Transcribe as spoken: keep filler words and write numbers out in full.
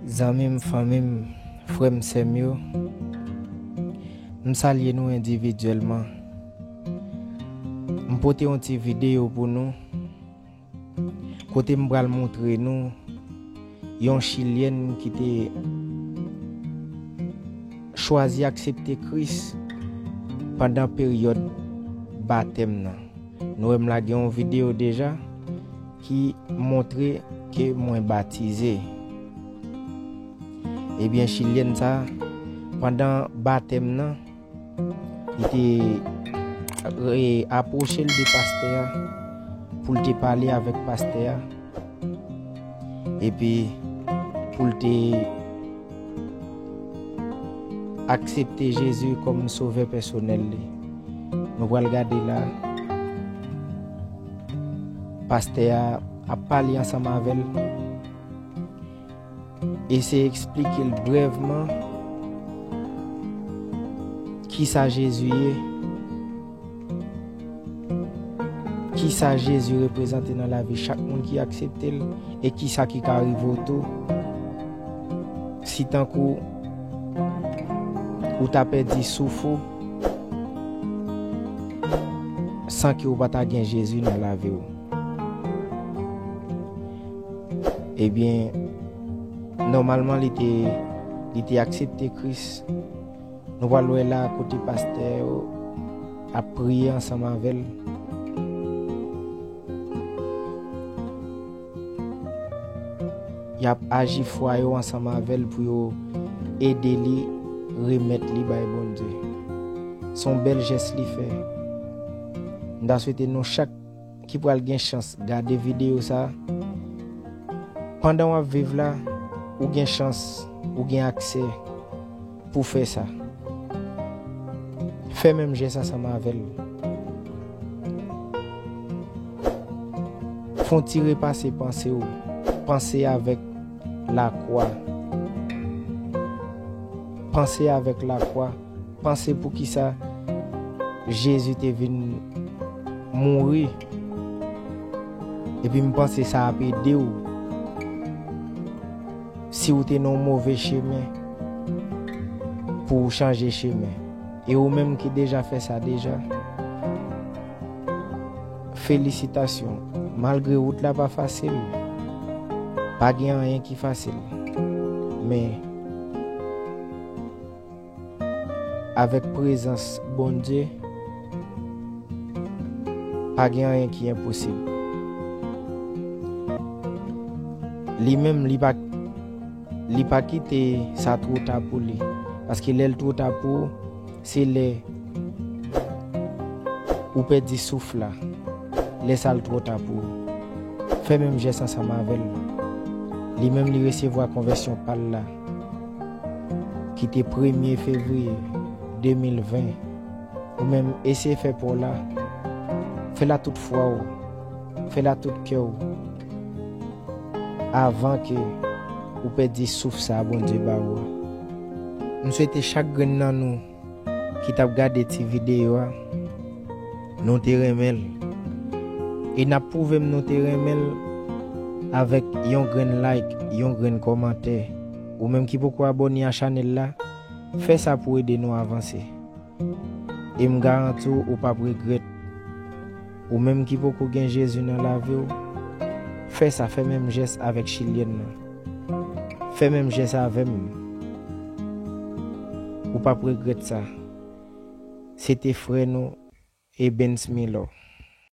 Zanmi m, fanmi m, frè m, sè m yo, m salye nou endividyèlman. M pote yon ti videyo pou nou, kote m pral montre nou yon chilyèn ki te chwazi aksepte Kris pandan peryòd batèm nan. Nou wè m lage yon videyo deja ki montre ke mwen batize. Ebyen, chilyèn sa, pandan batèm nan, li te re-, apwoche l de pastè a pou l te pale avèk pastè a. Epi, pou l te aksepte Jezi kòm sovè pèsonèl li. Nou pral gade la, pastè a ap pale ansanm avè l, eseye eksplike l brèvman kisa Jezi ye, kisa Jezi reprezante nan lavi chak moun ki aksepte l, e kisa ki ka rive w tou si tankou ou ta pèdi souf ou san ke ou pa ta gen Jezi nan lavi w. Ebyen, nòmalman, li te, li te aksepte Kris. Nou pral wè la kote pastè yo ap priye ansanm avè l. Y ap aji fwa yo ansanm avè l pou yo ede li remèt li bay Bondye. Se yon bèl jès li fè. M ta swete nou chak ki pral gen chans gade videyo sa, pandan w ap viv la, ou gen chans, ou gen aksè pou fè sa. Fè menm jès ansanm avè l. Fè yon ti repase panse w. Panse avèk lakwa. Panse avèk lakwa. Panse poukisa Jezi te vin mouri. Epi m panse sa ap ede w si w te nan yon move chemen pou w chanje chemen. E ou menm ki deja fè sa deja, felisitasyon. Malgre wout la pa fasil, pa gen anyen ki fasil. Men, avèk prezans Bondye, pa gen anyen ki enposib. Li menm, li pa, li pa kite sa twò ta pou li. Paske lè l twò ta pou ou, se lè ou pèdi souf la. Lè sa l twò ta pou ou. Fè menm jès ansanm avè l. Li menm, li resevwa konvèsyon pa l la, ki te premye fevriye de mil ven. Ou menm, eseye fè pa w la. Fè l ak tout fwa w. Fè l ak tout kè w. Avan ke ou pèdi souf sa a Bondye ba ou a. M swete chak grenn nan nou ki t ap gade ti videyo a, nou te renmen l. E n ap pwouve m nou te renmen l avèk yon grenn like, yon grenn kòmantè. Ou menm ki poko abòne a chanèl la, fè sa pou ede nou avanse. E m garanti w, ou p ap regrèt. Ou menm ki poko gen Jezi nan lavi w, fè sa, fè menm jès avèk chilyèn nan. Fè menm jès avè m. Ou p ap regrèt sa. Se te frè nou, Ebens Milò.